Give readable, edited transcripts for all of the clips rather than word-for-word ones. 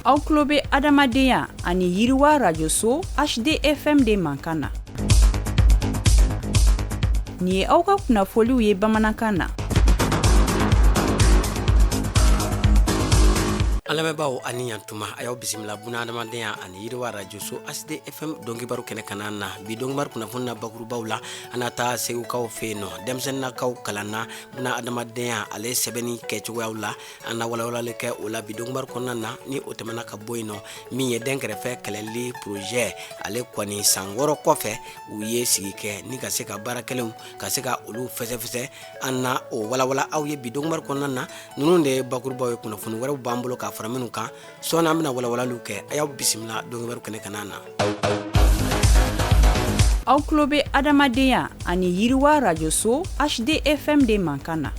Aw tulo bɛ adamadenya ani yiriwa rajoso HDFM de mankan na. Nin ye aw ka kunnafoliw ye bamanankan na. An lamɛnbaaw a ni ɲantuma, a y'aw bisimila buna adamadenya ani yiriwa rajoso HDFM donkibaru kɛnɛ kana na. Bi donkibaru kunnafoni na bakurubaw la, an na taa segukaw fɛ yen nɔ, denmisɛnninnakaw kalanna buna adamadenya ale sɛbɛnni kɛcogoyaw la. An na walawalali kɛ o la bi donkibaru kɔnɔna na. Ni o tɛmɛna ka bɔ yen nɔ, min ye dɛnkɛrɛfɛ kɛlɛli projet ale kɔni san 6 kɔfɛ, u ye sigi kɛ ni ka se ka baara kɛlenw ka se ka olu fɛsɛfɛsɛ. An na o walawala aw ye bi donkibaru kɔnɔna na. Ninnu de ye bakurubaw ye, kunnafoni wɛrɛw b'an bolo ka fara minnu kan sɔɔni, an bɛna walawalaliw kɛ. A y'aw bisimila donkibaru kɛnɛ kana na. Aw tulo bɛ adamadenya ani yiriwa rajoso HDFM de mankan na.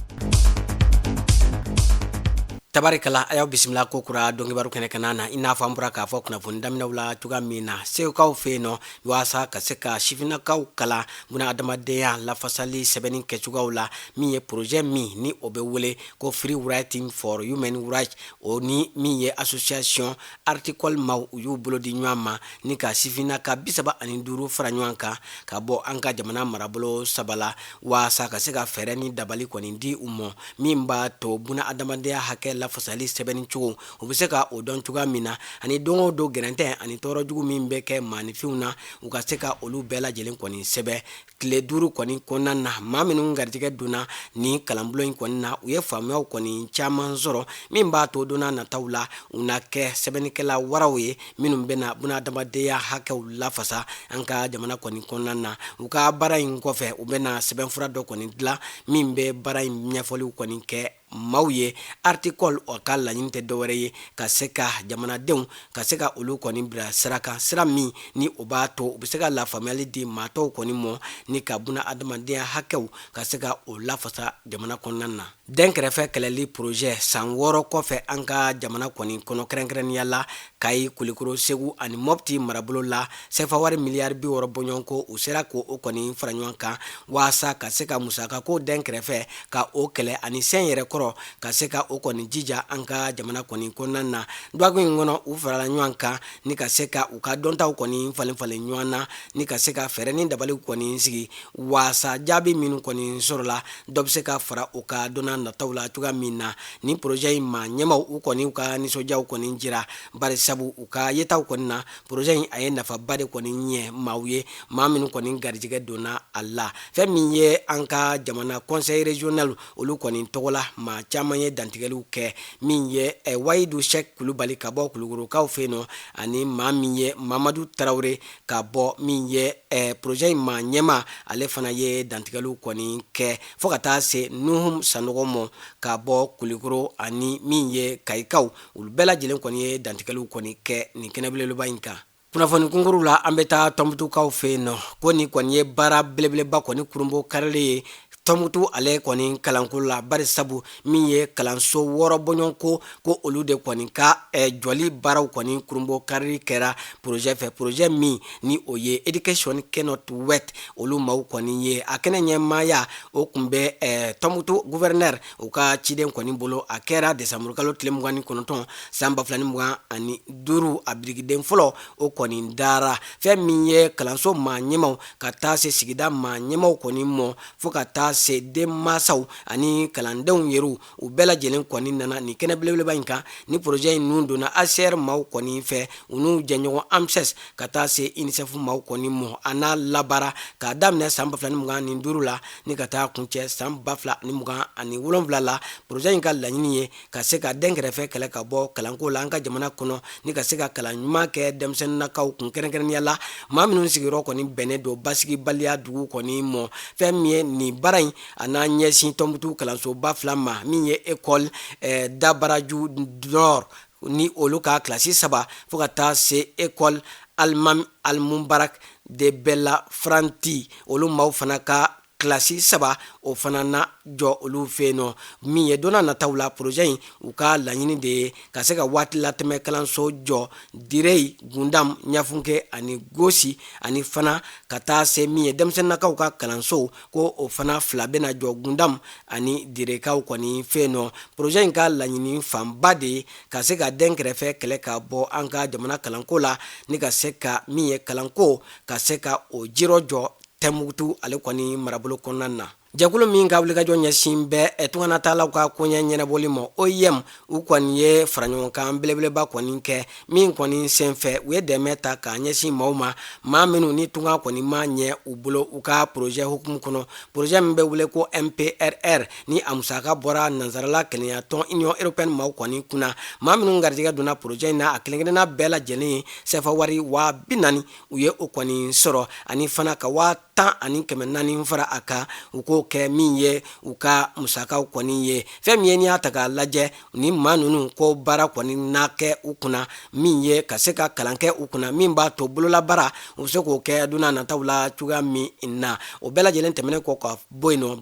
Tabarikala, a y'aw bisimila ko kura donkibaru kɛnɛ kana na. I n'a fɔ an bɔra k'a fɔ kunnafoni daminɛw la cogoya min na, segukaw fɛ yen nɔ, waasa ka se ka sifinnakaw kalan buna adamadenya lafasali sɛbɛnni kɛcogoyaw la, min ye projet min ni o bɛ wele ko Free Writing for Human Rights, o ni min ye association Articol maaw, u y'u bolo di ɲɔgɔn ma ni ka sifinnaka 35 fara ɲɔgɔn kan ka bɔ an ka jamana marabolo saba la, waasa ka se ka fɛɛrɛ ni dabali kɔni di u ma min b'a to buna adamadenya hakɛ lafasali sɛbɛnni cogo u bɛ se ka o dɔn cogoya min na, ani don o don gɛrɛntɛ ani tɔɔrɔ jugu min bɛ kɛ maaninfinw na, u ka se ka olu bɛɛ lajɛlen kɔni sɛbɛn tile 5 kɔni kɔnɔna na. Maa minnu garijɛgɛ donna nin kalanbulon in kɔni na, u ye faamuyaw kɔni caman sɔrɔ min b'a to don nataw la u na kɛ sɛbɛnnikɛla waraw ye minnu bɛna buna adamadenya hakɛw lafasa an ka jamana kɔni kɔnɔna na. U ka baara in kɔfɛ, u bɛna sɛbɛnfura dɔ kɔni dilan min bɛ baara in ɲɛfɔliw kɔni kɛ maaw ye. Articol o ka laɲini tɛ dɔwɛrɛ ye ka se ka jamanadenw ka se ka olu kɔni bila sira kan, sira min ni o b'a to u bɛ se ka lafaamuyali di maa tɔw kɔni mɔ ni ka buna adamadenya hakɛw ka se ka o lafasa jamana kɔnɔna na. Dɛnkɛrɛfɛ kɛlɛli projet san 6 kɔfɛ an ka jamana kɔni kɔnɔ, kɛrɛnkɛrɛnnenya la Kayi, Kulikoro, Segu ani Mɔpti marabolo la, sefa wari miliyari 60 bɔɲɔgɔnko, u sera k'o kɔni fara ɲɔgɔn kan waasa ka se ka musakako dɛnkɛrɛfɛ ka o kɛlɛ ani sɛn yɛrɛ kɔrɔ ka se ka o kɔni jija an ka jamana kɔni kɔnɔna na. Dɔgɔkun in kɔnɔ, u farala ɲɔgɔn kan ni ka se ka u ka dɔntaw kɔni falen falen ɲɔgɔn na ni ka se ka fɛɛrɛ ni dabaliw kɔni sigi waasa jaabi minnu kɔni sɔrɔla, dɔ bɛ se ka fara u ka don nataw la cogoya min na. Nin projet in maa ɲɛmaw, u kɔni u ka nisɔndiyaw kɔni jira, bari sabu u ka yetaw kɔni na, projet in a ye nafaba de kɔni ɲɛ maaw ye, maa minnu kɔni garijɛgɛ donna a la. Fɛn min ye an ka jamana conseil régional, olu kɔni tɔgɔ la, maa caman ye dantigɛliw kɛ. Min ye Wayidu Sɛk Kulubali ka bɔ Kulukorokaw fɛ yen nɔ, ani maa min ye Mamadu Tarawele ka bɔ min ye projet in maa ɲɛmaa, ale fana ye dantigɛliw kɔni kɛ, fo ka taa se Nuhum Sanɔgɔ mɔ ka bɔ Kulukoro ani min ye Kayikaw, olu bɛɛ lajɛlen kɔni ye dantigɛliw kɔni kɛ nin kɛnɛbelebeleba in kan. Kunnafoni kunkuruw la, an bɛ taa Tɔnbutukaw fɛ yen nɔ, ko nin kɔni ye baara belebeleba kɔni kurunbon karili ye Tɔnbutu ale kɔni kalanko la, bari sabu min ye kalanso 6 bɔɲɔgɔnko, ko olu de kɔni ka jɔli baaraw kɔni kurunbon karili kɛra projet fɛ, projet min ni o ye Education Cannot Wait olu maaw kɔni ye. A kɛnɛ ɲɛmaaya o tun bɛ Tɔnbutu gouverneur u ka ciden kɔni bolo. A kɛra desanburukalo tile 29 san 2025. A birikiden fɔlɔ o kɔni dara. Fɛn min ye kalanso maa ɲɛmaw ka taa se sigida maa ɲɛmaw kɔni mɔ, fo ka taa se denmansaw ani kalandenw yɛrɛw, u bɛɛ lajɛlen kɔni nana nin kɛnɛ belebeleba in kan. Ni projet in nun donna ACR maaw kɔni fɛ, u n'u jɛɲɔgɔn AMSES ka taa se UNICEF maaw kɔni mɔ. A n'a labaara k'a daminɛ san 2025 la ni ka taa kuncɛ san 2027 la. Projet in ka laɲini ye ka se ka dɛnkɛrɛfɛ kɛlɛ ka bɔ kalanko la an ka jamana kɔnɔ, ni ka se ka kalan ɲuman kɛ denmisɛnninnakaw kun, kɛrɛnkɛrɛnnenya la maa minnu sigiyɔrɔ kɔni bɛnnen don basigibaliya dugu kɔni mɔ. Fɛn min ye nin baara in, a n'a ɲɛsin Tɔnbutu kalansoba 2 ma, min ye école Dabaraju Nord ni olu ka kilasi 3, fo ka taa se école Almam Almubarak de Bella Franti, olu maaw fana ka Kilasi 3 o fana na jɔ olu fɛ yen nɔ. Min ye don nataw la, projet in u ka laɲini de ye ka se ka waati latɛmɛ kalanso jɔ Direy, Gundam, Ɲafunke ani Gosi, ani fana ka taa se min ye denmisɛnninakaw ka kalanso, ko o fana 2 bɛna jɔ Gundam ani Direkaw kɔni fɛ yen nɔ. Projet in ka laɲini fanba de ye ka se ka den kɛrɛfɛ kɛlɛ ka bɔ an ka jamana kalanko la, ni ka se ka min ye kalanko ka se ka o jirɔ jɔ Tɛnbukutu ale kɔni marabolo kɔnɔna na. Jɛkulu min ka wulikajɔ ɲɛsin bɛ tunganatalaw ka koɲɛ ɲɛnabɔli ma, OIM, u kɔni ye faraɲɔgɔnkan belebeleba kɔni kɛ min kɔni senfɛ u ye dɛmɛ ta k'a ɲɛsin maaw ma, maa minnu ni tunga kɔni ma ɲɛ u bolo u ka projet hukumu kɔnɔ. Projet min bɛ wele ko MPRR, ni a musaka bɔra nansarala kelenyatɔn Union européenne maaw kɔni kunna. Maa minnu garijɛgɛ donna projet in na, a kelen-kelenna bɛɛ lajɛlen ye sɛfa wari 40,000 u ye o kɔni sɔrɔ, ani fana ka 10,400 fara a kan, u k'o kɛ min ye u ka musakaw kɔni ye. Fɛn min ye n'i y'a ta k'a lajɛ, ni maa ninnu ko baara kɔni na kɛ u kunna, min ye ka se ka kalan kɛ u kunna, min b'a to bololabaara u bɛ se k'o kɛ don nataw la cogoya min na. O bɛɛ lajɛlen tɛmɛnen kɔ ka bɔ yen nɔ,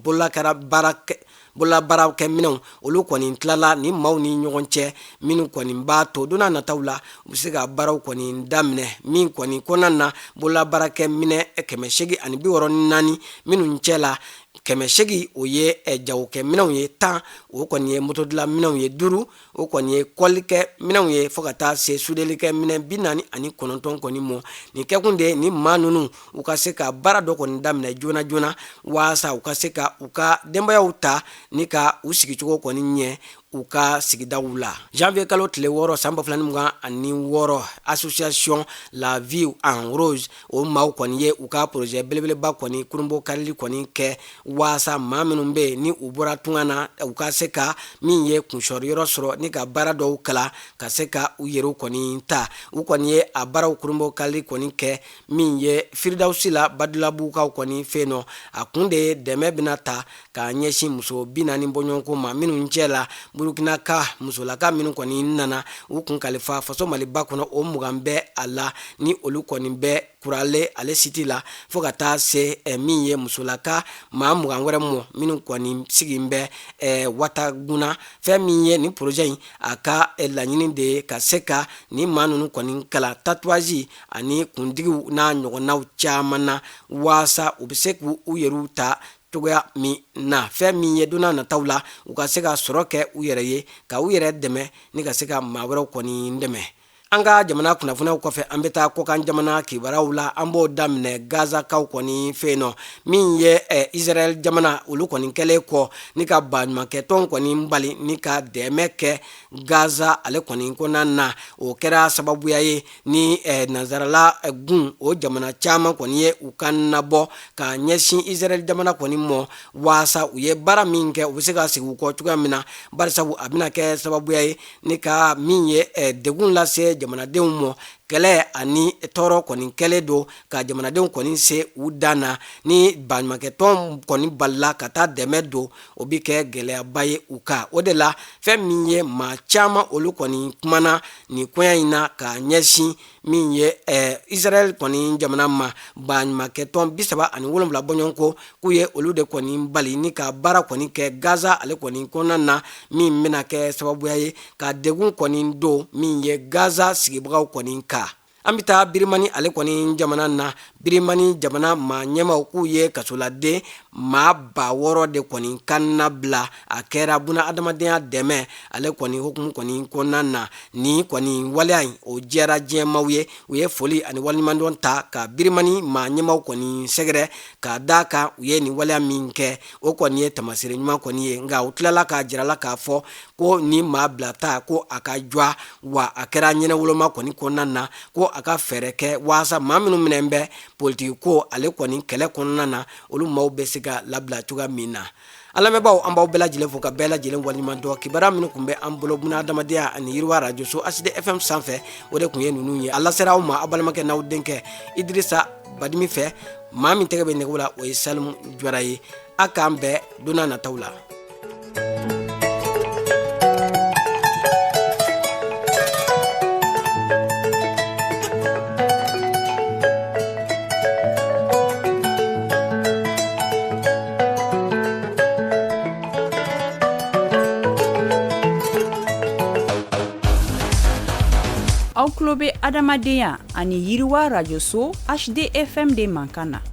bololabaarakɛ minɛnw olu kɔni tilala ni maaw ni ɲɔgɔn cɛ, minnu kɔni b'a to don nataw la u bɛ se ka baaraw kɔni daminɛ. Min kɔni kɔnɔna na, bololabaarakɛ minɛ 864, minnu cɛ la 800 o ye jagokɛ minɛnw ye, 10 o kɔni ye motodilan minɛnw ye, 5 o kɔni ye kɔlikɛ minɛnw ye, fo ka taa se sudelikɛ minɛn 49 kɔni mɔ. Nin kɛkun de ye ni maa ninnu u ka se ka baara dɔ kɔni daminɛ joona joona, waasa u ka se ka u ka denbayaw ta ni ka u sigicogo kɔni ɲɛ u ka sigidaw la. Janvier kalo tile 6 san 2026, association La Vie en Rose o maaw kɔni ye u ka projet belebeleba kɔni kurunbo karili kɔni kɛ, waasa maa minnu bɛ yen ni u bɔra tunga na, u ka se ka min ye kunsɔrɔ yɔrɔ sɔrɔ ni ka baara dɔw kalan ka se ka u yɛrɛw kɔni ta. U kɔni ye a baaraw kurunbo karili kɔni kɛ min ye Firidawusi la Badulabugukaw kɔni fɛ yen nɔ. A kun de ye dɛmɛ bɛna ta k'a ɲɛsin muso 40 bɔɲɔgɔnko ma, minnu cɛ la Burukinaka musolaka minnu kɔni nana u kun kalifa faso Maliba kɔnɔ, o 20 bɛ a la, ni olu kɔni bɛ Kurale ale siti la, fo ka taa se min ye musolaka maa 20 wɛrɛ mɔ minnu kɔni sigi bɛ Wataguna. Fɛn min ye nin projet in a ka laɲini de ye ka se ka nin maa ninnu kɔni kalan tatouage ani kundigiw n'a ɲɔgɔnnaw caman na, waasa u bɛ se k'u yɛrɛw ta cogoya min na. Fɛn min ye don nataw la u ka se ka sɔrɔ kɛ u yɛrɛ ye, ka u yɛrɛ dɛmɛ ni ka se ka maa wɛrɛw kɔni dɛmɛ. An ka jamana kunnafoniyaw kɔfɛ, an bɛ taa kɔkan jamana kibaruyaw la. An b'o daminɛ Gazakaw kɔni fɛ yen nɔ. Min ye Israël jamana, olu kɔni kɛlen kɔ ni ka baɲumankɛtɔn kɔni bali ni ka dɛmɛ kɛ Gaza ale kɔni kɔnɔna na, o kɛra sababuya ye ni nansarala gun o jamana caman kɔni ye u ka nabɔ ka ɲɛsin Israël jamana kɔni mɔ, waasa u ye baara min kɛ u bɛ se ka segin u kɔ cogoya min na, barisabu a bɛna kɛ sababuya ye ni ka min ye degun lase jamanadenw mɔ. Kɛlɛ ani tɔɔrɔ kɔni kɛlen don ka jamanadenw kɔni se u dan na. Ni baɲumankɛtɔn kɔni balila ka taa dɛmɛ don, o bɛ kɛ gɛlɛyaba ye u kan. O de la fɛn min ye maa caman olu kɔni kumana nin koɲa in na ka ɲɛsin min ye Israël kɔni jamana ma. Baɲumankɛtɔn 37 bɔɲɔgɔnko k'u ye olu de kɔni bali ni ka baara kɔni kɛ Gaza ale kɔni kɔnɔna na, min bɛna kɛ sababuya ye ka degun kɔni don min ye Gaza sigibagaw kɔni kan. An bɛ taa Birimani ale kɔni jamana na. Birimani jamana maa ɲɛmaw k'u ye kasoladen maa 6,000 de kɔni kan nabila. A kɛra buna adamadenya dɛmɛ ale kɔni hukumu kɔni kɔnɔna na. Nin kɔni waleya in o diyara diɲɛmaw ye. U ye foli ani waleɲumandɔn ta ka Birimani maa ɲɛmaw kɔni sɛgɛrɛ k'a d'a kan u ye nin waleya min kɛ, o kɔni ye taamasere ɲuman kɔni ye. Nka u tilala k'a jirala k'a fɔ ko ni maa bilata ko a ka jɔ, wa a kɛra ɲɛnawoloma kɔni kɔnɔna na, ko a ka fɛɛrɛ kɛ waasa maa minnu minɛ bɛ politiki ko ale kɔni kɛlɛ kɔnɔna na, olu maaw bɛ se ka labila cogoya min na. An lamɛnbaaw, an b'aw bɛɛ lajɛlen fo ka bɛɛ lajɛlen waleɲuman dɔn. Kibaruya minnu tun bɛ an bolo buna adamadenya ani yiriwa arajoso ACD FM sanfɛ, o de tun ye ninnu ye. A lasera aw ma aw balimakɛ n'aw denkɛ Idirisa Badimi fɛ. Maa min tɛgɛ bɛ nɛgɛw la, o ye Salimu Jara ye. A k'an bɛn don n'a nataw la. Aw tulo bɛ Adamadenya ani Yiriwa rajoso HDFM de mankan na.